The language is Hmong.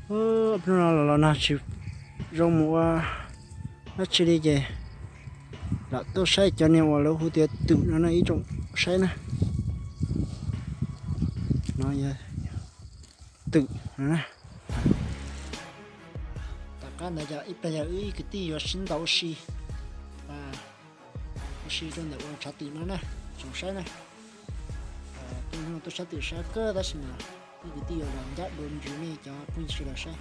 Hnub no los los nag tsis zoo mus ua dab tsi li ces lam tuaj saib cov niag uas lawv hu tias twm no na ib tsoom saib na. No yog twm no na. Tom qab ntawd yog ib pliag yog wb ib kwv tij yuav sib ntaus ua si, ua si rau ntawm ua tshav twm no na, tsoom saib na. Peb hnub no tuaj saib twm sab kawg tab sis mas ib kwv tij yuav los ncaj dua ntsis nej cov phooj ywg sawv daws saib.